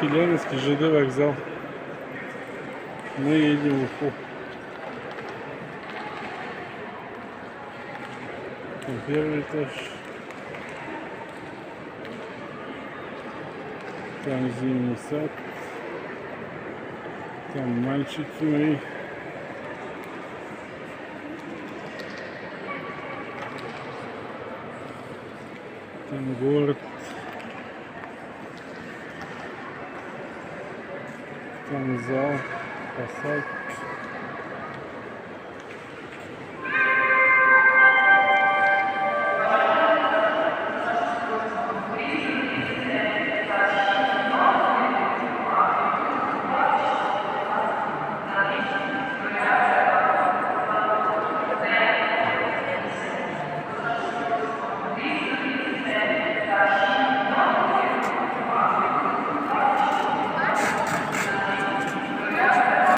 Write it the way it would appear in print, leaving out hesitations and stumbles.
Челябинский ЖД вокзал. Мы едем в Уфу. Там первый этаж. Там зимний сад. Там мальчики мои. Там город. Там зал, посадки.